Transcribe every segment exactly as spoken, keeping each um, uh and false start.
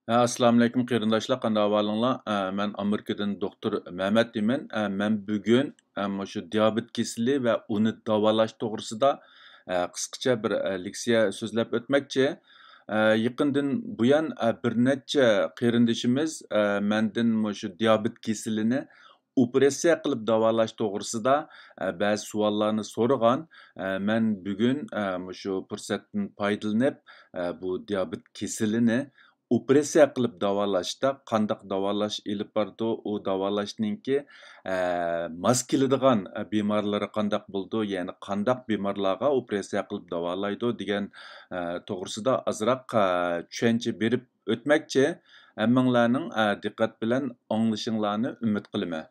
ئەسسالامۇئەلەيكۇم قېرىنداشلار، قانداق ئەھۋالىڭلار؟ ئە، مەن ئامېرىكىدىن دوختۇر مەمەت دېيمەن. ئە، مەن بۈگۈن، ئە، مۇشۇ دىيابېت كېسىلى ۋە ئۇنى داۋالاش توغرىسىدا، ئە، قىسقىچە بىر، ئە، لېكسىيە سۆزلەپ ئۆتمەكچى. ئە، يېقىندىن بۇيان، ئە، بىر نەچچە قېرىندىشىمىز، ئە، مەندىن مۇشۇ دىيابېت كېسىلىنى ئوپېراتسىيە قىلىپ داۋالاش توغرىسىدا، ئە، بەزى سوئاللارنى سورىغان. ئە، مەن بۈگۈن، ئە، مۇشۇ پۇرسەتتىن پايدىلىنىپ، ئە، بۇ دىيابېت كېسىلىنى ئوپېراتسىيە قىلىپ داۋالاشتا قانداق داۋالاش ئېلىپ بارىدۇ، ئۇ داۋالاشنىڭكى، ئە، ماس كېلىدىغان، ئە، بىمارلىرى قانداق بولىدۇ، يەنى قانداق بىمارلارغا ئوپېراتسىيە قىلىپ داۋالايدۇ دېگەن، ئە، توغرىسىدا ئازراق، ئە، چۈشەنچە بېرىپ ئۆتمەكچى. ھەممىڭلارنىڭ، ئە، دىققەت بىلەن ئاڭلىشىڭلارنى ئۈمىد قىلىمەن.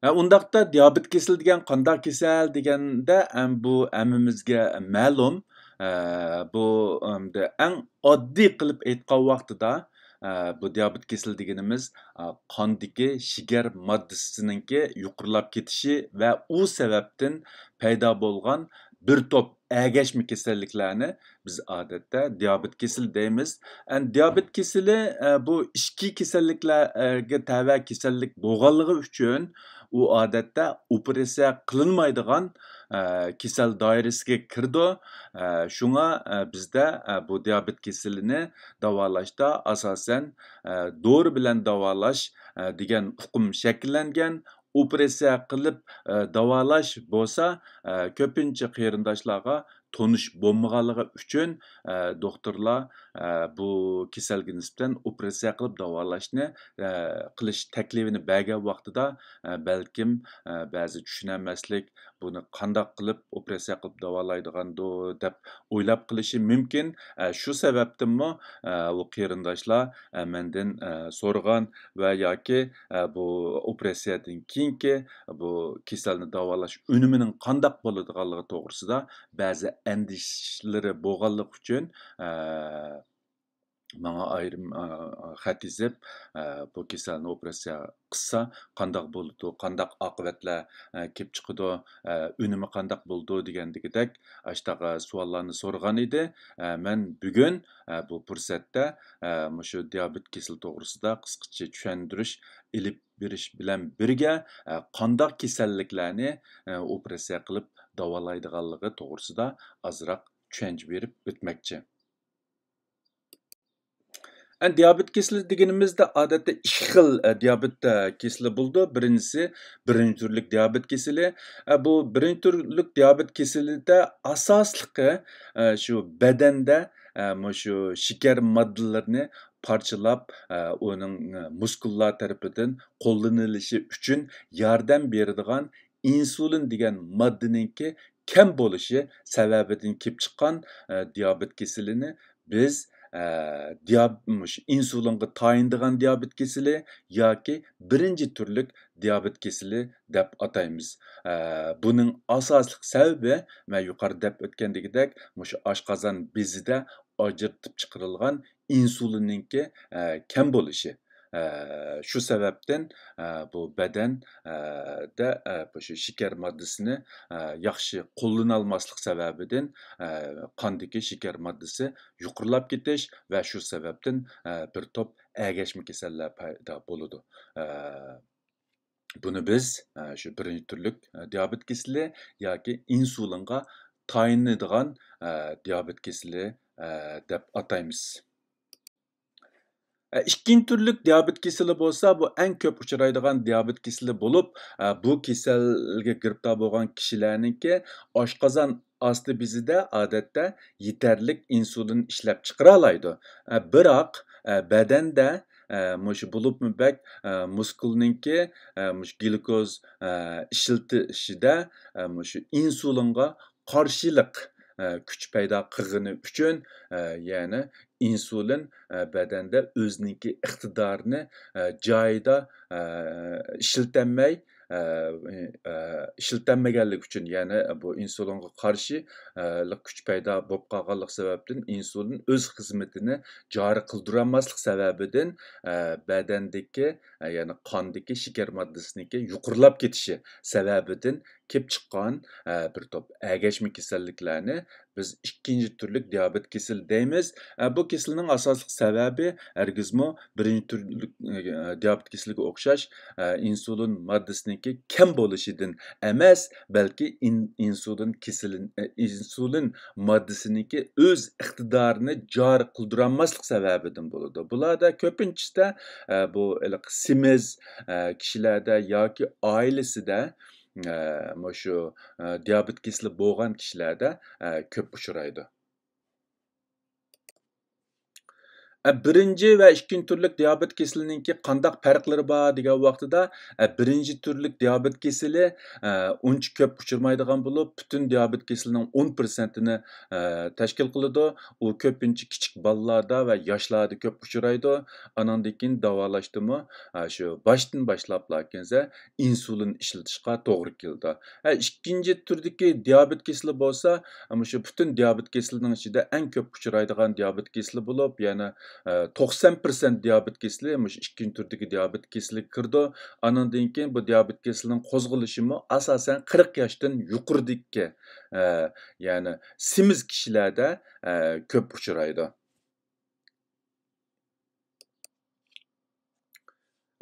ھە، ئۇنداقتا دىيابېت كېسىلى دېگەن قانداق كېسەل دېگەندە، ئەم، بۇ ھەممىمىزگە مەلۇم. ئە، بۇ، ئەمدى ئەڭ ئاددىي قىلىپ ئېيتقان ۋاقتىدا، ئە، بۇ دىيابېت كېسىلى دېگىنىمىز، ئە، قاندىكى شېكەر ماددىسىنىڭكى يۇقىرىلاپ كېتىشى ۋە ئۇ سەۋەبتىن پەيدا بولغان بىر توپ ئەگەشمە كېسەللىكلەرنى بىز ئادەتتە دىيابېت كېسىلى دەيمىز. ئەن دىيابېت كېسىلى، ئە، بۇ ئىچكى كېسەللىكلەرگە تەۋە كېسەللىك بولغانلىقى ئۈچۈن، ئۇ ئادەتتە ئوپېراتسىيە قىلىنمايدىغان، ئە، كېسەل دائىرىسىگە كىرىدۇ. ئە، شۇڭا، ئە، بىزدە، ئە، بۇ دىيابېت كېسىلىنى داۋالاشتا ئاساسەن، ئە، دورا بىلەن داۋالاش، ئە، دېگەن ئۇقۇم شەكىللەنگەن. ئوپېراتسىيە قىلىپ، ئە، داۋالاش بولسا، ئە، كۆپىنچە قېرىنداشلارغا تونۇش بولمىغانلىقى ئۈچۈن، ئە، دوختۇرلار، ئە، بۇ كېسەلگە نىسبەتەن ئوپېراتسىيە قىلىپ داۋالاشنى، ئە، قىلىش تەكلىپىنى بەرگەن ۋاقتىدا، ئە، بەلكىم، ئە، بەزى چۈشىنەلمەسلىك، بۇنى قانداق قىلىپ ئوپېراتسىيە قىلىپ داۋالايدىغاندۇ دەپ ئويلاپ قېلىشى مۇمكىن. ئە، شۇ سەۋەبتىنمۇ، ئە، ئۇ قېرىنداشلار، ئە، مەندىن، ئە، سورىغان ۋە ياكى، ئە، بۇ ئوپېراتسىيەدىن كېيىنكى بۇ كېسەلنى داۋالاش ئۈنۈمىنىڭ قانداق بولىدىغانلىقى توغرىسىدا بەزى ئەندىشىلىرى بولغانلىقى ئۈچۈن، ئە، ماڭا ئايرىم، ئە، خەت يېزىپ، ئە، بۇ كېسەلنى ئوپېراتسىيە قىلسا قانداق بولىدۇ، قانداق ئاقىۋەتلەر، ئە، كېلىپ چىقىدۇ، ئە، ئۈنۈمى قانداق بولىدۇ دېگەندىكىدەك ئاشتاق، ئە، سوئاللارنى سورىغان ئىدى. ئە، مەن بۈگۈن، ئە، بۇ پۇرسەتتە، ئە، مۇشۇ دىيابېت كېسىلى توغرىسىدا قىسقىچە چۈشەندۈرۈش ئېلىپ بېرىش بىلەن بىرگە، ئە، قانداق كېسەللىكلەرنى، ئە، ئوپېراتسىيە قىلىپ داۋالايدىغانلىقى توغرىسىدا ئازراق چۈشەنچە بېرىپ ئۆتمەكچى. ئە، دىيابېت كېسىلى دېگىنىمىزدە ئادەتتە ئىككى خىل، ئە، دىيابېت، ئە، كېسىلى بولىدۇ. بىرىنچىسى بىرىنچى تۈرلۈك دىيابېت كېسىلى. ئە، بۇ بىرىنچى تۈرلۈك دىيابېت كېسىلىدە ئاساسلىقى، ئە، شۇ بەدەندە، ئە، مۇشۇ شېكەر ماددىلىرىنى پارچىلاپ، ئە، ئۇنىڭ، ئە، مۇسكۇللار تەرىپىدىن قوللىنىلىشى ئۈچۈن ياردەم بېرىدىغان ئىنسۇلىن دېگەن ماددىنىڭكى كەم بولۇشى سەۋەبىدىن كېلىپ چىققان، ئە، دىيابېت كېسىلىنى بىز، ئە، دىياب-، مۇشۇ ئىنسۇلىنغا تايىنىدىغان دىيابېت كېسىلى ياكى بىرىنچى تۈرلۈك دىيابېت كېسىلى دەپ ئاتايمىز. ئە، بۇنىڭ ئاساسلىق سەۋەبى، مەن يۇقىرىدا دەپ ئۆتكەندىكىدەك، مۇشۇ ئاشقازان بېزىدە ئاجرىتىپ چىقىرىلغان ئىنسۇلىننىڭكى، ئە، كەم بولۇشى. ئە، شۇ سەۋەبتىن، ئە، بۇ بەدەن، ئە، دە، ئە، بۇ شۇ شېكەر ماددىسىنى، ئە، ياخشى قوللىنالماسلىق سەۋەبىدىن، ئە، قاندىكى شېكەر ماددىسى يۇقىرىلاپ كېتىش ۋە شۇ سەۋەبتىن، ئە، بىر توپ ئەگەشمە كېسەللەر پەيدا بولىدۇ. ئە، بۇنى بىز، ئە، شۇ بىرىنچى تۈرلۈك، ئە، دىيابېت كېسىلى ياكى ئىنسۇلىنغا تايىنىدىغان، ئە، دىيابېت كېسىلى، ئە، دەپ ئاتايمىز. ئە، ئىككىنچى تۈرلۈك دىيابېت كېسىلى بولسا، بۇ ئەڭ كۆپ ئۇچرايدىغان دىيابېت كېسىلى بولۇپ، ئە، بۇ كېسەلگە گىرىپتار بولغان كىشىلەرنىڭكى ئاشقازان ئاستى بېزىدە ئادەتتە يېتەرلىك ئىنسۇلىن ئىشلەپ چىقىرالايدۇ. ئە، بىراق، ئە، بەدەندە، ئە، مۇشۇ بولۇپمۇ بەك، ئە، مۇسكۇلنىڭكى، ئە، مۇشۇ گلۇكوز، ئە، ئىشلىتىشىدە، ئە، مۇشۇ ئىنسۇلىنغا قارشىلىق، ئە، كۈچ پەيدا قىلغىنى ئۈچۈن، ئە، يەنى ئىنسۇلىن، ئە، بەدەندە ئۆزىنىڭكى ئىقتىدارىنى، ئە، جايىدا، ئە، ئىشلىتەلمەي، ئە، ئە، ئىشلىتەلمىگەنلىكى ئۈچۈن، يەنى بۇ ئىنسۇلىنغا قارشى، ئە، لىق كۈچ پەيدا بولۇپ قالغانلىق سەۋەبتىن ئىنسۇلىن ئۆز خىزمىتىنى جارى قىلدۇرالماسلىق سەۋەبىدىن، ئە، بەدەندىكى، ئە، يەنى قاندىكى شېكەر ماددىسىنىڭكى يۇقىرىلاپ كېتىشى سەۋەبىدىن كېلىپ چىققان، ئە، بىر توپ ئەگەشمە كېسەللىكلەرنى بىز ئىككىنچى تۈرلۈك دىيابېت كېسىلى دەيمىز. ئە، بۇ كېسىلنىڭ ئاساسلىق سەۋەبى ھەرگىزمۇ بىرىنچى تۈرلۈك، ئە، دىيابېت كېسىلىگە ئوخشاش، ئە، ئىنسۇلىن ماددىسىنىڭكى كەم بولۇشىدىن ئەمەس، بەلكى ئىن-، ئىنسۇلىن كېسىلىن-، ئە، ئىنسۇلىن ماددىسىنىڭكى ئۆز ئىقتىدارىنى جارى قىلدۇرالماسلىق سەۋەبىدىن بولىدۇ. بۇلاردا كۆپىنچىسىدە، ئە، بۇ ھېلىقى سېمىز، ئە، كىشىلەردە ياكى ئائىلىسىدە، ئە، مۇشۇ، ئە، دىيابېت كېسىلى بولغان كىشىلەردە، ئە، كۆپ ئۇچرايدۇ. ئە، بىرىنچى ۋە ئىككىنچى تۈرلۈك دىيابېت كېسىلىنىڭكى قانداق پەرقلىرى بار دېگەن ۋاقتىدا، ئە، بىرىنچى تۈرلۈك دىيابېت كېسىلى، ئە، ئۇنچە كۆپ ئۇچرىمايدىغان بولۇپ، پۈتۈن دىيابېت كېسىلىنىڭ ئون پىرسەنتىنى، ئە، تەشكىل قىلىدۇ. ئۇ كۆپىنچە كىچىك بالىلاردا ۋە ياشلاردا كۆپ ئۇچرايدۇ. ئانىڭدىن كېيىن داۋالاشتىمۇ، ئە، شۇ باشتىن باشلاپلا كەلسە، ئىنسۇلىن ئىشلىتىشقا توغرا كېلىدۇ. ھە، ئىككىنچى تۈردىكى دىيابېت كېسىلى بولسا، مۇشۇ پۈتۈن دىيابېت كېسىلىنىڭ ئىچىدە ئەڭ كۆپ ئۇچرايدىغان دىيابېت كېسىلى بولۇپ، يەنى، ئە، توقسان پىرسەنت دىيابېت كېسىلى مۇشۇ ئىككىنچى تۈردىكى دىيابېت كېسىلىگە كىرىدۇ. ئانىڭدىن كېيىن بۇ دىيابېت كېسىلىنىڭ قوزغىلىشىمۇ ئاساسەن قىرىق ياشتىن يۇقىرىدىكى، ئە، يەنى سېمىز كىشىلەردە، ئە، كۆپ ئۇچرايدۇ.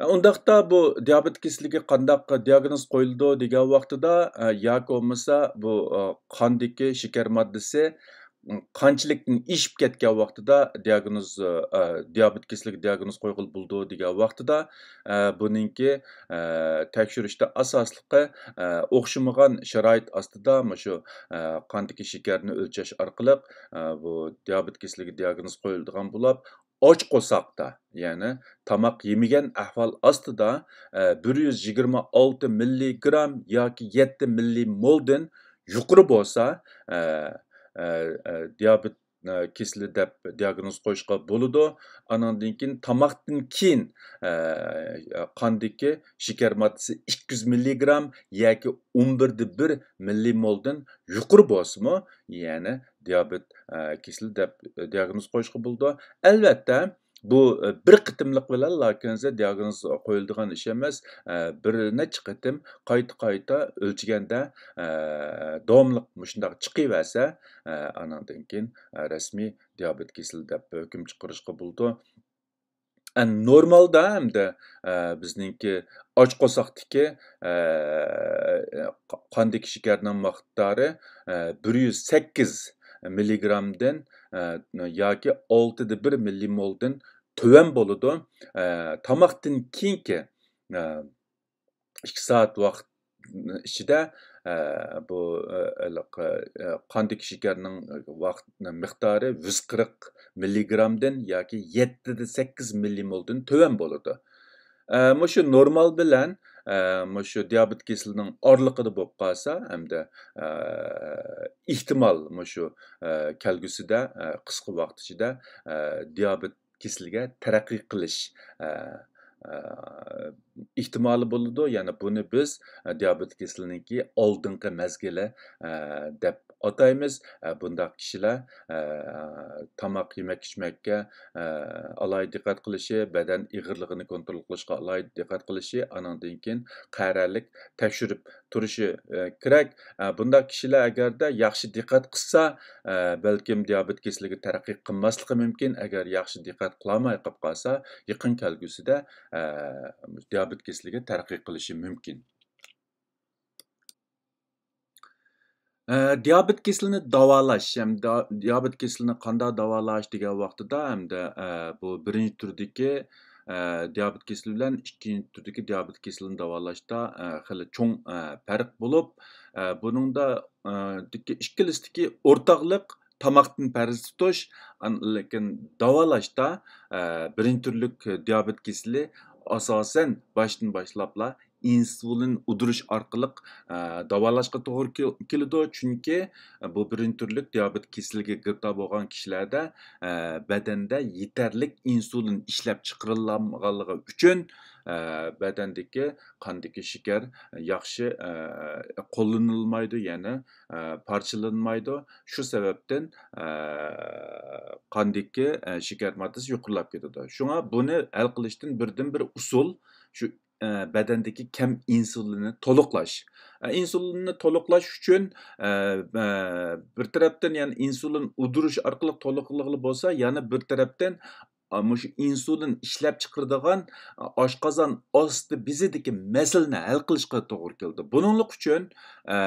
ئۇنداقتا بۇ دىيابېت كېسىلىگە قانداق دىياگنوز قويۇلىدۇ دېگەن ۋاقتىدا، ئە، ياكى بولمىسا بۇ، ئە، قاندىكى شېكەر ماددىسى، م، قانچىلىكتىن ئېشىپ كەتكەن ۋاقتىدا دىياگنوز، ئە، دىيابېت كېسىلىگە دىياگنوز قويغىلى بولىدۇ دېگەن ۋاقتىدا، ئە، بۇنىڭكى، ئە، تەكشۈرۈشتە ئاساسلىقى، ئە، ئوخشىمىغان شارائىت ئاستىدا مۇشۇ، ئە، قاندىكى شېكەرنى ئۆلچەش ئارقىلىق، ئە، بۇ دىيابېت كېسىلىگە دىياگنوز قويۇلىدىغان بولۇپ، ئاچ قورساقتا، يەنى تاماق يېمىگەن ئەھۋال ئاستىدا، ئە، بىر يۈز يىگىرمە ئالتە مىللىگرام ياكى يەتتە مىللىمولدىن يۇقىرى بولسا، ئە، ئە، ئە، دىيابېت، ئە، كېسىلى دەپ دىياگنوز قويۇشقا بولىدۇ. ئانىڭدىن كېيىن تاماقتىن كېيىن، ئە، قاندىكى شېكەر ماددىسى ئىككى يۈز مىللىگرام ياكى ئون بىردە بىر مىللىمولدىن يۇقىرى بولسىمۇ، يەنى دىيابېت، ئە، كېسىلى دەپ دىياگنوز قويۇشقا بولىدۇ. ئەلۋەتتە، بۇ، ئە، بىر قېتىملىق بىلەنلا كەنسەر دىياگنوز قويۇلىدىغان ئىش ئەمەس. ئە، بىر نەچچە قېتىم قايتا-قايتا ئۆلچىگەندە، ئە، داۋاملىق مۇشۇنداق چىقىۋەرسە، ئە، ئانىڭدىن كېيىن، ئە، رەسمىي دىيابېت كېسىلى دەپ ھۆكۈم چىقىرىشقا بولىدۇ. ئە، نورمالدا ھەمدە، ئە، بىزنىڭكى ئاچ قورساقتىكى، ئە، قا-، قاندىكى شېكەرنىڭ مىقدارى، ئە، بىر يۈز سەككىز مىللىگرامدىن، ئە، ياكى ئالتىدە بىر مىللىمولدىن تۆۋەن بولىدۇ. ئە، تاماقتىن كېيىنكى، ئە، ئىككى سائەت ۋاقىت ئىچىدە، ئە، بۇ، ئە، ھېلىقى، ئە، قاندىكى شېكەرنىڭ ۋاقىت مىقدارى يۈز قىرىق مىللىگرامدىن ياكى يەتتىدە سەككىز مىللىمولدىن تۆۋەن بولىدۇ. ئە، مۇشۇ نورمال بىلەن، ئە، مۇشۇ دىيابېت كېسىلىنىڭ ئارىلىقىدا بولۇپ قالسا ھەمدە، ئە، ئېھتىمال مۇشۇ، ئە، كەلگۈسىدە، ئە، قىسقا ۋاقىت ئىچىدە، ئە، دىيابېت كېسىلىگە تەرەققىي قىلىش، ئە، ئە، ئېھتىمالى بولىدۇ. يەنى بۇنى بىز، ئە، دىيابېت كېسىلىنىڭكى ئالدىنقى مەزگىلى، ئە، دەپ ئاتايمىز. ئە، بۇنداق كىشىلەر، ئە، تاماق يېمەك ئىچمەككە، ئە، ئالاھىدە دىققەت قىلىشى، بەدەن ئېغىرلىقىنى كونترول قىلىشقا ئالاھىدە دىققەت قىلىشى، ئانىڭدىن كېيىن قەرەلىك تەكشۈرۈپ تۇرۇشى، ئە، كېرەك. ئە، بۇنداق كىشىلەر ئەگەردە ياخشى دىققەت قىلسا، ئە، بەلكىم دىيابېت كېسىلىگە تەرەققىي قىلماسلىقى مۇمكىن. ئەگەر ياخشى دىققەت قىلالماي قېلىپ قالسا، يېقىن كەلگۈسىدە، ئە، دىيابېت كېسىلىگە تەرەققىي قىلىشى مۇمكىن. ئە، دىيابېت كېسىلىنى داۋالاش ھەمدە دىيابېت كېسىلىنى قانداق داۋالاش دېگەن ۋاقتىدا ھەمدە، ئە، بۇ بىرىنچى تۈردىكى، ئە، دىيابېت كېسىلى بىلەن ئىككىنچى تۈردىكى دىيابېت كېسىلىنى داۋالاشتا، ئە، خېلى چوڭ، ئە، پەرق بولۇپ، ئە، بۇنىڭدا، ئە، دىكى-، ئىككىلىسىدىكى ئورتاقلىق تاماقتىن پەرھىز تۇتۇش، ئان-، لېكىن داۋالاشتا، ئە، بىرىنچى تۈرلۈك دىيابېت كېسىلى ئاساسەن باشتىن باشلاپلا ئىنسۇلىن ئۇدۇرۇش ئارقىلىق، ئە، داۋالاشقا توغرا كېل-، كېلىدۇ. چۈنكى بۇ بىرىنچى تۈرلۈك دىيابېت كېسىلىگە گىرىپتار بولغان كىشىلەردە، ئە، بەدەندە يېتەرلىك ئىنسۇلىن ئىشلەپ چىقىرىلالمىغانلىقى ئۈچۈن، ئە، بەدەندىكى قاندىكى شېكەر ياخشى، ئە، قوللىنىلمايدۇ، يەنى، ئە، پارچىلانمايدۇ. شۇ سەۋەبتىن، ئە، قاندىكى، ئە، شېكەر ماددىسى يۇقىرىلاپ كېتىدۇ. شۇڭا بۇنى ھەل قىلىشتىن بىردىنبىر ئۇسۇل شۇ ئە، بەدەندىكى كەم ئىنسۇلىننى تولۇقلاش. ئە، ئىنسۇلىننى تولۇقلاش ئۈچۈن، ئە، ئە، بىر تەرەپتىن، يەنى ئىنسۇلىن ئۇدۇرۇش ئارقىلىق تولۇقلىغىلى بولسا، يەنە بىر تەرەپتىن، ئا، مۇشۇ ئىنسۇلىن ئىشلەپ چىقىرىدىغان، ئا، ئاشقازان ئاستى بېزىدىكى مەسىلىنى ھەل قىلىشقا توغرا كېلىدۇ. بۇنىڭلىق ئۈچۈن، ئە،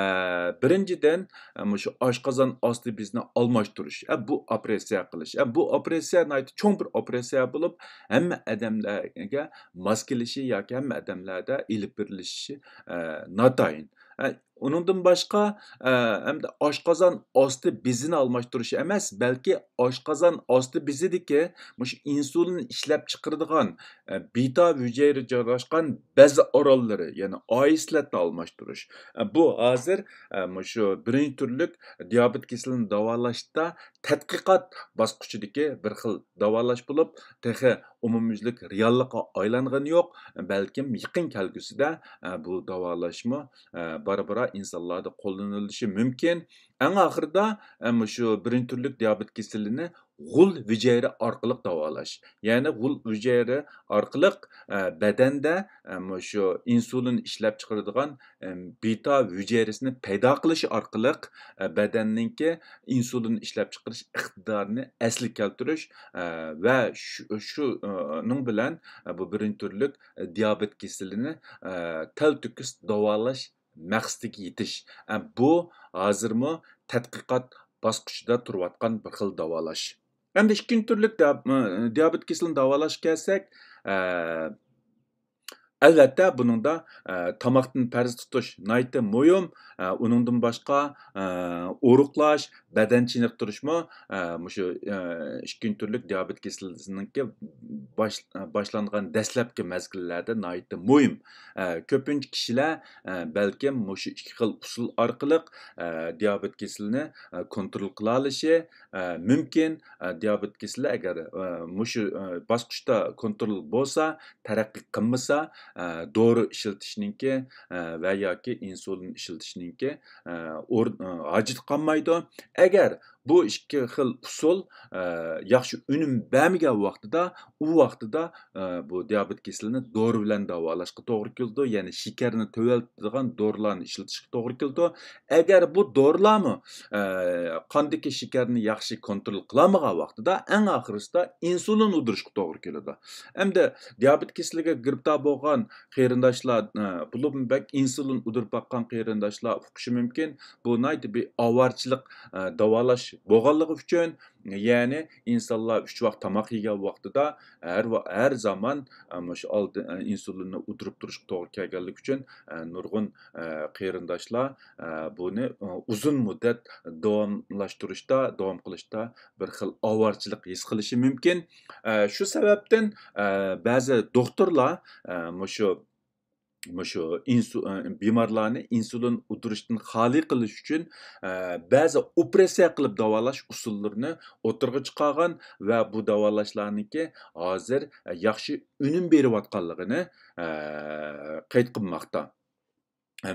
بىرىنچىدىن، ئە، مۇشۇ ئاشقازان ئاستى بېزىنى ئالماشتۇرۇش، ئە، بۇ ئوپېراتسىيە قىلىش. ئە، بۇ ئوپېراتسىيە ناھايىتى چوڭ بىر ئوپېراتسىيە بولۇپ، ھەممە ئادەملەرگە ماس كېلىشى ياكى ھەممە ئادەملەردە ئېلىپ بېرىلىشى، ئە، ناتايىن. ئە، ئۇنىڭدىن باشقا، ئە، ھەمدە ئاشقازان ئاستى بېزىنى ئالماشتۇرۇش ئەمەس، بەلكى ئاشقازان ئاستى بېزىدىكى مۇشۇ ئىنسۇلىن ئىشلەپ چىقىرىدىغان، ئە، بىتا ھۈجەيرە جايلاشقان بەز ئورۇنلىرى، يەنى ئايسلەتنى ئالماشتۇرۇش. ئە، بۇ ھازىر، ئە، مۇشۇ بىرىنچى تۈرلۈك دىيابېت كېسىلىنى داۋالاشتا تەتقىقات باسقۇچىدىكى بىر خىل داۋالاش بولۇپ، تېخى ئومۇميۈزلۈك رېئاللىققا ئايلانغىنى يوق، بەلكىم يېقىن كەلگۈسىدە، ئە، بۇ داۋالاشمۇ، ئە، بارا-بارا ئىنسانلاردا قوللىنىلىشى مۇمكىن. ئەڭ ئاخىرىدا، ئە، مۇشۇ بىرىنچى تۈرلۈك دىيابېت كېسىلىنى غول ھۈجەيرە ئارقىلىق داۋالاش. يەنى غول ھۈجەيرە ئارقىلىق، ئە، بەدەندە، ئە، مۇشۇ ئىنسۇلىن ئىشلەپ چىقىرىدىغان، ئە، بىتا ھۈجەيرىسىنى پەيدا قىلىش ئارقىلىق، ئە، بەدەننىڭكى ئىنسۇلىن ئىشلەپ چىقىرىش ئىقتىدارىنى ئەسلىگە كەلتۈرۈش، ئە، ۋە شۇ، شۇ، ئە، نىڭ بىلەن، ئە، بۇ بىرىنچى تۈرلۈك دىيابېت كېسىلىنى، ئە، تەلتۆكۈس داۋالاش مەقسىتىگە يېتىش. ئە، بۇ ھازىرمۇ تەتقىقات باسقۇچىدا تۇرۇۋاتقان بىر خىل داۋالاش. ئەمدى ئىككىنچى تۈرلۈك دىياب-، دىيابېت كېسىلىنى داۋالاشقا كەلسەك، ئە، ئەلۋەتتە، بۇنىڭدا، ئە، تاماقتىن پەرز تۇتۇش ناھايىتى مۇھىم. ئە، ئۇنىڭدىن باشقا، ئە، ئورۇقلاش، بەدەن چېنىقتۇرۇشمۇ، ئە، مۇشۇ، ئە، ئىككىنچى تۈرلۈك دىيابېت كېسىلىنىڭكى باش-، باشلانغان دەسلەپكى مەزگىللەردە ناھايىتى مۇھىم. ئە، كۆپىنچە كىشىلەر، ئە، بەلكىم مۇشۇ ئىككى خىل ئۇسۇل ئارقىلىق، ئە، دىيابېت كېسىلىنى، ئە، كونترول قىلالىشى، ئە، مۇمكىن. ئە، دىيابېت كېسىلى ئەگەر، ئە، مۇشۇ، ئە، باسقۇچتا كونترول بولسا، تەرەققىي قىلمىسا، ئە، دورا ئىشلىتىشنىڭكى، ئە، ۋە ياكى ئىنسۇلىن ئىشلىتىشنىڭكى، ئە، ئورۇن، ئە، ھاجىتى قالمايدۇ. ئەگەر بۇ ئىككى خىل ئۇسۇل، ئە، ياخشى ئۈنۈم بەرمىگەن ۋاقتىدا، ئۇ ۋاقتىدا، ئە، بۇ دىيابېت كېسىلىنى دورا بىلەن داۋالاشقا توغرا كېلىدۇ، يەنى شېكەرنى تۆۋەنلىتىدىغان دورىلارنى ئىشلىتىشكە توغرا كېلىدۇ. ئەگەر بۇ دورىلارمۇ، ئە، قاندىكى شېكەرنى ياخشى كونترول قىلالمىغان ۋاقتىدا، ئەڭ ئاخىرىسىدا ئىنسۇلىن ئۇدۇرۇشقا توغرا كېلىدۇ. ئەمدى دىيابېت كېسىلىگە گىرىپتار بولغان قېرىنداشلار، ئە، بولۇپمۇ بەك ئىنسۇلىن ئۇدۇرۇپ باققان قېرىنداشلار ئۇقۇشى مۇمكىن. بۇ ناھايىتى بىر ئاۋارىچىلىق، ئە، داۋالاش بولغانلىقى ئۈچۈن، يەنى ئىنسانلار ئۈچ ۋاق تاماق يېگەن ۋاقتىدا ھەر ۋا-، ھەر زامان، ئە، مۇشۇ ئالدى-، ئە، ئىنسۇلىننى ئۇدۇرۇپ تۇرۇشقا توغرا كەلگەنلىكى ئۈچۈن، ئە، نۇرغۇن، ئە، قېرىنداشلار، ئە، بۇنى، ئە، ئۇزۇن مۇددەت داۋاملاشتۇرۇشتا، داۋام قىلىشتا بىر خىل ئاۋارىچىلىك ھېس قىلىشى مۇمكىن. ئە، شۇ سەۋەبتىن، ئە، بەزى دوختۇرلار، ئە، مۇشۇ مۇشۇ ئىنسۇ-، ئە، بىمارلارنى ئىنسۇلىن ئۇدۇرۇشتىن خالىي قىلىش ئۈچۈن، ئە، بەزى ئوپېراتسىيە قىلىپ داۋالاش ئۇسۇللىرىنى ئوتتۇرىغا چىقارغان ۋە بۇ داۋالاشلارنىڭكى ھازىر، ئە، ياخشى ئۈنۈم بېرىۋاتقانلىقىنى، ئە، قەيت قىلماقتا.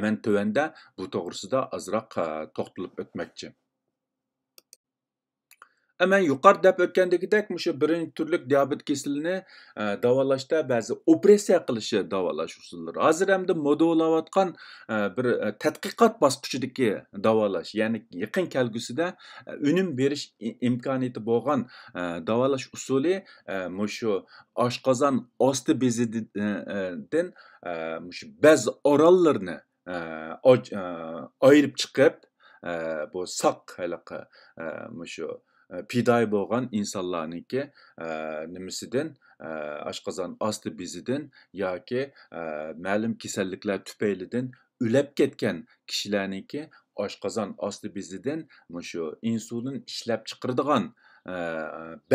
مەن تۆۋەندە بۇ توغرىسىدا ئازراق، ئە، توختىلىپ ئۆتمەكچى. ئە، مەن يۇقىرىدا دەپ ئۆتكەندىكىدەك، مۇشۇ بىرىنچى تۈرلۈك دىيابېت كېسىلىنى، ئە، داۋالاشتا بەزى ئوپېراتسىيە قىلىش داۋالاش ئۇسۇللىرى. ھازىر ئەمدى مودا بولاۋاتقان، ئە، بىر، ئە، تەتقىقات باسقۇچىدىكى داۋالاش، يەنى يېقىن كەلگۈسىدە، ئە، ئۈنۈم بېرىش ئى-، ئىمكانىيىتى بولغان، ئە، داۋالاش ئۇسۇلى، ئە، مۇشۇ ئاشقازان ئاستى بېزىدىن، ئە، ئە، دىن، ئە، مۇشۇ بەز ئورۇنلىرىنى ئە، ئاج-، ئە، ئايرىپ چىقىپ، ئە، بۇ ساق ھېلىقى، ئە، مۇشۇ، ئە، پىدائىي بولغان ئىنسانلارنىڭكى، ئە، نېمىسىدىن، ئە، ئاشقازان ئاستى بېزىدىن ياكى، ئە، مەلۇم كېسەللىكلەر تۈپەيلىدىن ئۆلۈپ كەتكەن كىشىلەرنىڭكى ئاشقازان ئاستى بېزىدىن مۇشۇ ئىنسۇلىن ئىشلەپ چىقىرىدىغان، ئە،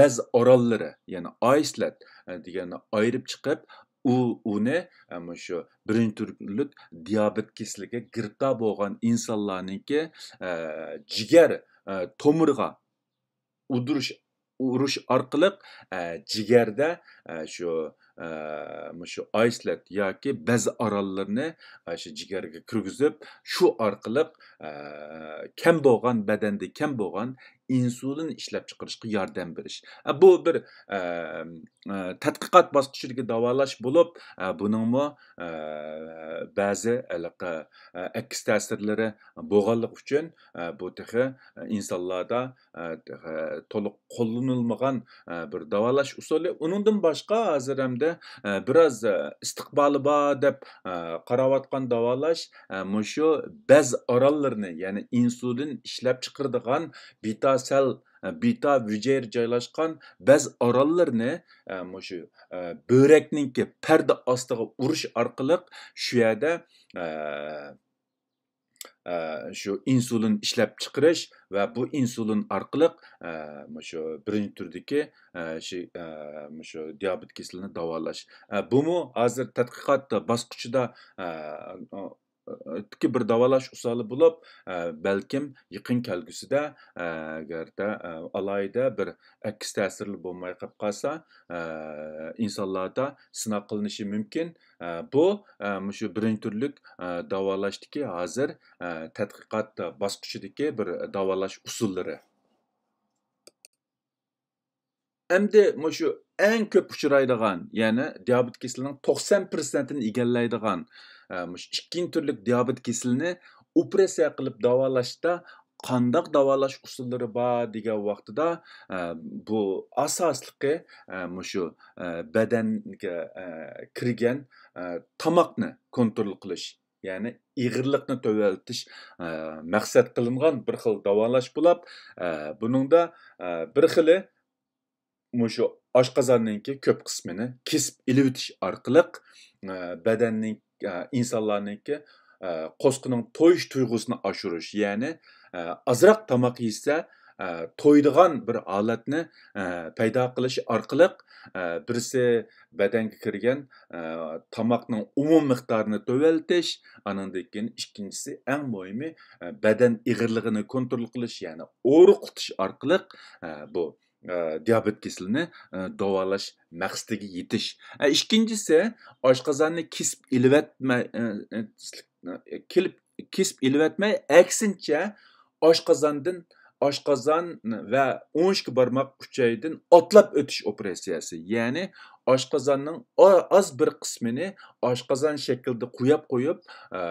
بەز ئورۇنلىرى، يەنى ئايسلەت، ئە، دېگەننى ئايرىپ چىقىپ، ئۇ، ئۇنى، ئە، مۇشۇ بىرىنچى تۈرلۈك دىيابېت كېسىلىگە گىرىپتار بولغان ئىنسانلارنىڭكى، ئە، جىگەر، ئە، تومۇرىغا ئۇدۇرۇش، ئۇرۇش ئارقىلىق، ئە، جىگەردە، ئە، شۇ، ئە، مۇشۇ ئايسلەت ياكى بەز ئاراللىرىنى، ئە، شۇ جىگەرگە كىرگۈزۈپ، شۇ ئارقىلىق، ئە، كەم بولغان، بەدەندە كەم بولغان ئىنسۇلىن ئىشلەپچىقىرىشقا ياردەم بېرىش. ئە، بۇ بىر، ئە، ئە، تەتقىقات باسقۇچىدىكى داۋالاش بولۇپ، ئە، بۇنىڭمۇ، ئە، بەزى ھېلىقى، ئە، ئەكس تەسىرلىرى بولغانلىقى ئۈچۈن، ئە، بۇ تېخى ئىنسانلاردا، ئە، تېخى تولۇق قوللىنىلمىغان، ئە، بىر داۋالاش ئۇسۇلى. ئۇنىڭدىن باشقا ھازىر ھەمدە، ئە، بىراز، ئە، ئىستىقبالى بار دەپ، ئە، قاراۋاتقان داۋالاش، ئە، مۇشۇ بەز ئاراللىرىنى، يەنى ئىنسۇلىن ئىشلەپچىقىرىدىغان بىتا سەل، ئە، بىتا ھۈجەيرە جايلاشقان بەز ئاراللىرىنى، ئە، مۇشۇ، ئە، بۆرەكنىڭكى پەردە ئاستىغا ئۇرۇش ئارقىلىق شۇ يەردە، ئە، ئە، شۇ ئىنسۇلىن ئىشلەپچىقىرىش ۋە بۇ ئىنسۇلىن ئارقىلىق، ئە، مۇشۇ بىرىنچى تۈردىكى، ئە، شى-، ئە، مۇشۇ دىيابېت كېسىلىنى داۋالاش. ئە، بۇمۇ ھازىر تەتقىقات باسقۇچىدا، ئە، ئە، بىر داۋالاش ئۇسۇلى بولۇپ، ئە، بەلكىم يېقىن كەلگۈسىدە، ئە، ئەگەردە، ئە، ئالاھىدە بىر ئەكس تەسىرى بولماي قېلىپ قالسا، ئە، ئىنسانلاردا سىناق قىلىنىشى مۇمكىن. ئە، بۇ، ئە، مۇشۇ بىرىنچى تۈرلۈك، ئە، داۋالاشتىكى ھازىر، ئە، تەتقىقات باسقۇچىدىكى بىر داۋالاش ئۇسۇللىرى. ئەمدى مۇشۇ ئەڭ كۆپ ئۇچرايدىغان، يەنى دىيابېت كېسىلىنىڭ توقسان پىرسەنتىنى ئىگىلەيدىغان، ئە، مۇشۇ ئىككىنچى تۈرلۈك دىيابېت كېسىلىنى ئوپېراتسىيە قىلىپ داۋالاشتا قانداق داۋالاش ئۇسۇللىرى بار دېگەن ۋاقتىدا، ئە، بۇ ئاساسلىقى، ئە، مۇشۇ، ئە، بەدەنگە، ئە، كىرگەن، ئە، تاماقنى كونترول قىلىش، يەنى ئېغىرلىقنى تۆۋەنلىتىش، ئە، مەقسەت قىلىنغان بىر خىل داۋالاش بولۇپ، ئە، بۇنىڭدا، ئە، بىر خىلى مۇشۇ ئاشقازاننىڭكى كۆپ قىسمىنى كېسىپ ئېلىۋېتىش ئارقىلىق، ئە، بەدەننىڭ، ئە، ئىنسانلارنىڭكى، ئە، قورسىقىنىڭ تويۇش تۇيغۇسىنى ئاشۇرۇش، يەنى، ئە، ئازراق تاماق يېسە، ئە، تويىدىغان بىر ھالەتنى، ئە، پەيدا قىلىش ئارقىلىق، ئە، بىرسى بەدەنگە كىرگەن، ئە، تاماقنىڭ ئومۇمىي مىقدارىنى تۆۋەنلىتىش، ئانىڭدىن كېيىن ئىككىنچىسى، ئەڭ مۇھىمى، ئە، بەدەن ئېغىرلىقىنى كونترول قىلىش، يەنى ئورۇقلىتىش ئارقىلىق، ئە، بۇ، ئە، دىيابېت كېسىلىنى، ئە، داۋالاش مەقسىتىگە يېتىش. ئە، ئىككىنچىسى، ئاشقازاننى كېسىپ ئېلىۋەتمەي، ئە، ئە، كېلىپ، كېسىپ ئېلىۋەتمەي، ئەكسىنچە، ئاشقازاندىن، ئاشقازان ۋە ئون ئىككى بارماق ئۈچەيدىن ئاتلاپ ئۆتۈش ئوپېراتسىيەسى. يەنى ئاشقازاننىڭ ئا-، ئاز بىر قىسمىنى ئاشقازان شەكلىدە قويۇپ قويۇپ، ئە،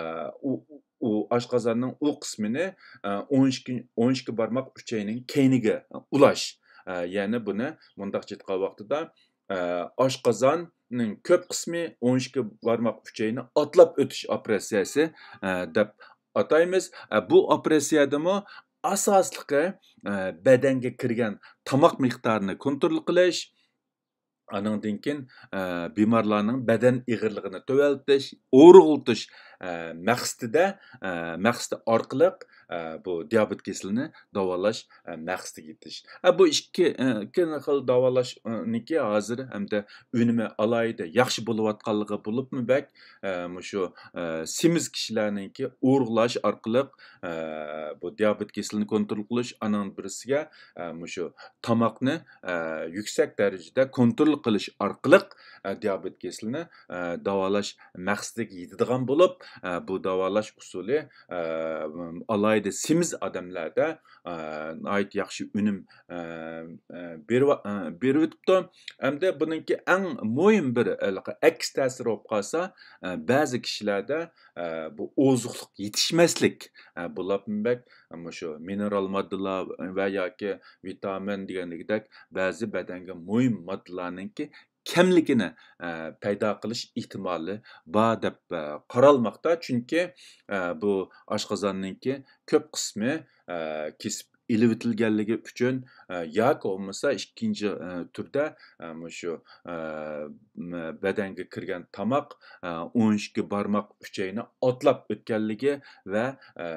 ئۇ، ئۇ ئاشقازاننىڭ ئۇ قىسمىنى، ئە، ئون ئىككى، ئون ئىككى بارماق ئۈچەينىڭ كەينىگە ئۇلاش. ئە، يەنى بۇنى مۇنداقچە ئېيتقان ۋاقتىدا، ئە، ئاشقازاننىڭ كۆپ قىسمى ئون ئىككى بارماق ئۈچەينى ئاتلاپ ئۆتۈش ئوپېراتسىيەسى، ئە، دەپ ئاتايمىز. ئە، بۇ ئوپېراتسىيەدىمۇ ئاساسلىقى، ئە، بەدەنگە كىرگەن تاماق مىقدارىنى كونترول قىلىش، ئانىڭدىن كېيىن، ئە، بىمارلارنىڭ بەدەن ئېغىرلىقىنى تۆۋەنلىتىش، ئورۇقلىتىش، ئە، مەقسىتىدە، ئە، مەقسىتى ئارقىلىق، ئە، بۇ دىيابېت كېسىلىنى داۋالاش، ئە، مەقسىتىگە يېتىش. ئە، بۇ ئىككى، ئە، ئىككى خىل داۋالاشنىڭكى ھازىر ھەمدە ئۈنۈمى ئالاھىدە ياخشى بولۇۋاتقانلىقى بولۇپمۇ بەك، ئە، مۇشۇ، ئە، سېمىز كىشىلەرنىڭكى ئورۇقلاش ئارقىلىق، ئە، بۇ دىيابېت كېسىلىنى كونترول قىلىش، ئانىڭ بىرسىگە، ئە، مۇشۇ تاماقنى، ئە، يۈكسەك دەرىجىدە كونترول قىلىش ئارقىلىق، ئە، دىيابېت كېسىلىنى، ئە، داۋالاش مەقسىتىگە يېتىدىغان بولۇپ، ئە، بۇ داۋالاش ئۇسۇلى، ئە، ئالاھىدە سېمىز ئادەملەردە، ئە، ناھايىتى ياخشى ئۈنۈم، ئە، ئە، بېرىۋا-، ئە، بېرىۋېتىپتۇ. ئەمدى بۇنىڭكى ئەڭ مۇھىم بىر، ئە، ئەكس تەسىرى بولۇپ قالسا، ئە، بەزى كىشىلەردە، ئە، بۇ ئوزۇقلۇق يېتىشمەسلىك، ئە، بۇلارمۇ بەك مۇشۇ مىنېرال ماددىلار ۋە ياكى ۋىتامىن دېگەندىكىدەك بەزى بەدەنگە مۇھىم ماددىلارنىڭكى كەملىكىنى، ئە، پەيدا قىلىش ئېھتىمالى بار دەپ، ئە، قارالماقتا. چۈنكى، ئە، بۇ ئاشقازاننىڭكى كۆپ قىسمى، ئە، كېسىپ ئېلىۋېتىلگەنلىكى ئۈچۈن، ئە، ياكى بولمىسا ئىككىنچى، ئە، تۈردە، ئە، مۇشۇ، ئە، م-، بەدەنگە كىرگەن تاماق، ئە، ئون ئىككى بارماق ئۈچەينى ئاتلاپ ئۆتكەنلىكى ۋە، ئە،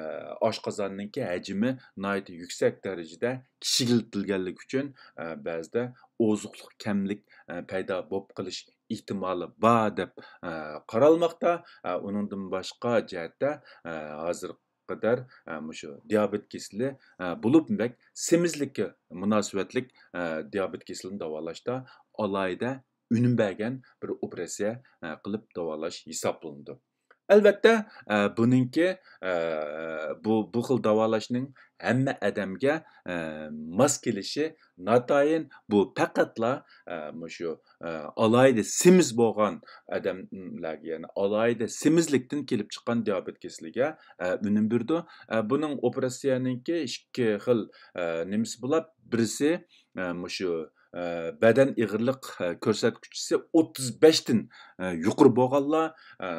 ئاشقازاننىڭكى ھەجمى ناھايىتى يۈكسەك دەرىجىدە كىچىكلىتىلگەنلىكى ئۈچۈن، ئە، بەزىدە ئوزۇقلۇق كەملىك، ئە، پەيدا بولۇپ قېلىش ئېھتىمالى بار دەپ، ئە، قارالماقتا. ئە، ئۇنىڭدىن باشقا جەھەتتە، ئە، ھازىرغا قەدەر، ئە، مۇشۇ دىيابېت كېسىلى، ئە، بولۇپمۇ بەك سېمىزلىككە مۇناسىۋەتلىك، ئە، دىيابېت كېسىلىنى داۋالاشتا ئالاھىدە ئۈنۈم بەرگەن بىر ئوپېراتسىيە، ئە، قىلىپ داۋالاش ھېسابلىنىدۇ. ئەلۋەتتە، ئە، بۇنىڭكى، ئە، بۇ، بۇ خىل داۋالاشنىڭ ھەممە ئادەمگە، ئە، ماس كېلىشى ناتايىن. بۇ پەقەتلا، ئە، مۇشۇ، ئە، ئالاھىدە سېمىز بولغان ئادەملەرگە، يەنى ئالاھىدە سېمىزلىكتىن كېلىپ چىققان دىيابېت كېسىلىگە، ئە، ئۈنۈم بېرىدۇ. ئە، بۇنىڭ ئوپېراتسىيەنىڭكى ئىككى خىل، ئە، نېمىسى بولۇپ، بىرسى، ئە، مۇشۇ، ئە، بەدەن ئېغىرلىق، ئە، كۆرسەتكۈچىسى ئوتتۇز بەشتىن، ئە، يۇقىرى بولغانلار، ئە،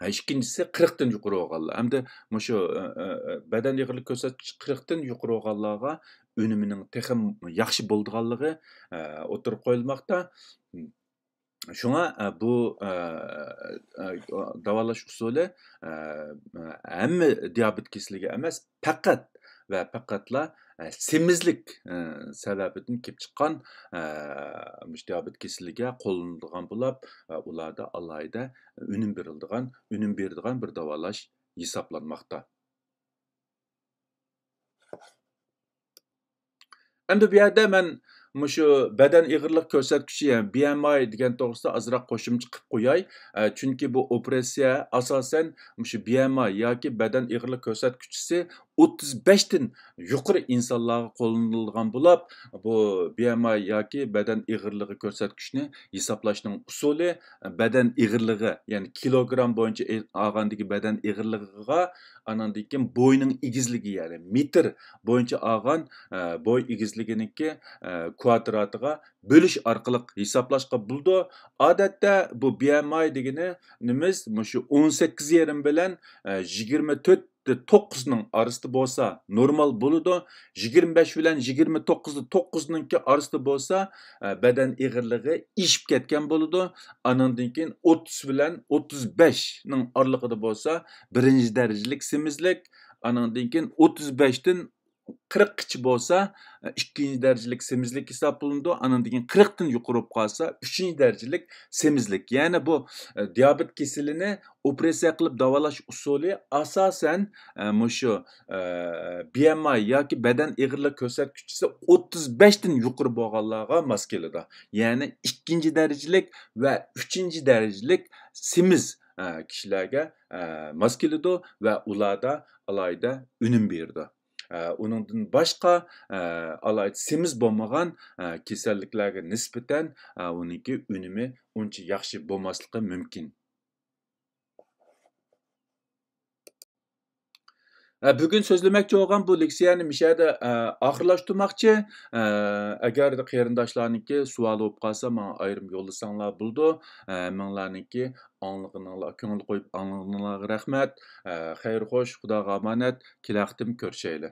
ئىككىنچىسى قىرىقتىن يۇقىرى بولغانلار. ئەمدى مۇشۇ، ئە، ئە، ئە، بەدەن ئېغىرلىق كۆرسەتكۈچى قىرىقتىن يۇقىرى بولغانلارغا ئۈنۈمىنىڭ تېخىمۇ ياخشى بولىدىغانلىقى، ئە، ئوتتۇرىغا قويۇلماقتا. شۇڭا، ئە، بۇ، ئە، ئە، داۋالاش ئۇسۇلى، ئە، ئە، ھەممە دىيابېت كېسىلىگە ئەمەس، پەقەت ۋە پەقەتلا، ئە، سېمىزلىك، ئە، سەۋەبىدىن كېلىپ چىققان، ئە، مۇشۇ دىيابېت كېسىلىگە قوللىنىدىغان بولۇپ، ئە، ئۇلاردا ئالاھىدە ئۈنۈم بېرىلىدىغان، ئۈنۈم بېرىدىغان بىر داۋالاش ھېسابلانماقتا. ئەمدى بۇ يەردە مەن مۇشۇ بەدەن ئېغىرلىق كۆرسەتكۈچى، يەنى بىئېمئاي دېگەن توغرىسىدا ئازراق قوشۇمچە قىلىپ قوياي. ئە، چۈنكى بۇ ئوپېراتسىيە ئاساسەن مۇشۇ بىئېمئاي ياكى بەدەن ئېغىرلىق كۆرسەتكۈچىسى ئوتتۇز بەشتىن يۇقىرى ئىنسانلارغا قوللىنىلىدىغان بولۇپ، بۇ بىئېمئاي ياكى بەدەن ئېغىرلىقى كۆرسەتكۈچنى ھېسابلاشنىڭ ئۇسۇلى، بەدەن ئېغىرلىقى، يەنى كىلوگرام بويىچە ئېل-، ئالغاندىكى بەدەن ئېغىرلىقىغا، ئانىڭدىن كېيىن بوينىڭ ئېگىزلىكى، يەنى مېتىر بويىچە ئالغان، ئە، بوي ئېگىزلىكىنىڭكى، ئە، كۋادراتىغا بۆلۈش ئارقىلىق ھېسابلاشقا بولىدۇ. ئادەتتە بۇ بىئېمئاي دېگىنى نېمىز؟ مۇشۇ ئون سەككىز يېرىم بىلەن، ئە، يىگىرمە تۆت توققۇزنىڭ ئارىسىدا بولسا نورمال بولىدۇ. يىگىرمە بەش بىلەن يىگىرمە توققۇزدا توققۇزنىڭكى ئارىسىدا بولسا، ئە، بەدەن ئېغىرلىقى ئېشىپ كەتكەن بولىدۇ. ئانىڭدىن كېيىن ئوتتۇز بىلەن ئوتتۇز بەشنىڭ ئارىلىقىدا بولسا بىرىنچى دەرىجىلىك سېمىزلىك، ئانىڭدىن كېيىن ئوتتۇز بەشتىن قىرىققىچە بولسا، ئە، ئىككىنچى دەرىجىلىك سېمىزلىك ھېسابلىنىدۇ. ئانىڭدىن كېيىن قىرىقتىن يۇقىرى بولۇپ قالسا، ئۈچىنچى دەرىجىلىك سېمىزلىك. يەنى بۇ، ئە، دىيابېت كېسىلىنى ئوپېراتسىيە قىلىپ داۋالاش ئۇسۇلى ئاساسەن، ئە، مۇشۇ، ئە، بىئېمئاي ياكى بەدەن ئېغىرلىق كۆرسەتكۈچىسى ئوتتۇز بەشتىن يۇقىرى بولغانلارغا ماس كېلىدۇ. يەنى ئىككىنچى دەرىجىلىك ۋە ئۈچىنچى دەرىجىلىك سېمىز، ئە، كىشىلەرگە، ئە، ماس كېلىدۇ ۋە ئۇلاردا ئالاھىدە ئۈنۈم بېرىدۇ. ئە، ئۇنىڭدىن باشقا، ئە، ئالاھىدە سېمىز بولمىغان، ئە، كېسەللىكلەرگە نىسبەتەن، ئە، ئۇنىڭكى ئۈنۈمى ئۇنچە ياخشى بولماسلىقى مۇمكىن. ئە، بۈگۈن سۆزلىمەكچى بولغان بۇ لېكسىيەنى مۇشۇ يەردە، ئە، ئاخىرلاشتۇرماقچى. ئە، ئەگەر قېرىنداشلارنىڭكى سوئالى بولۇپ قالسا، ماڭا ئايرىم يوللىساڭلار بولىدۇ. ئە، ھەممىڭلارنىڭكى ئاڭلىغىنىڭلار، كۆڭۈل قويۇپ ئاڭلىغىنىڭلارغا رەھمەت. ئە، خەير خوش، خۇداغا ئامانەت. كېلەر قېتىم كۆرۈشەيلى.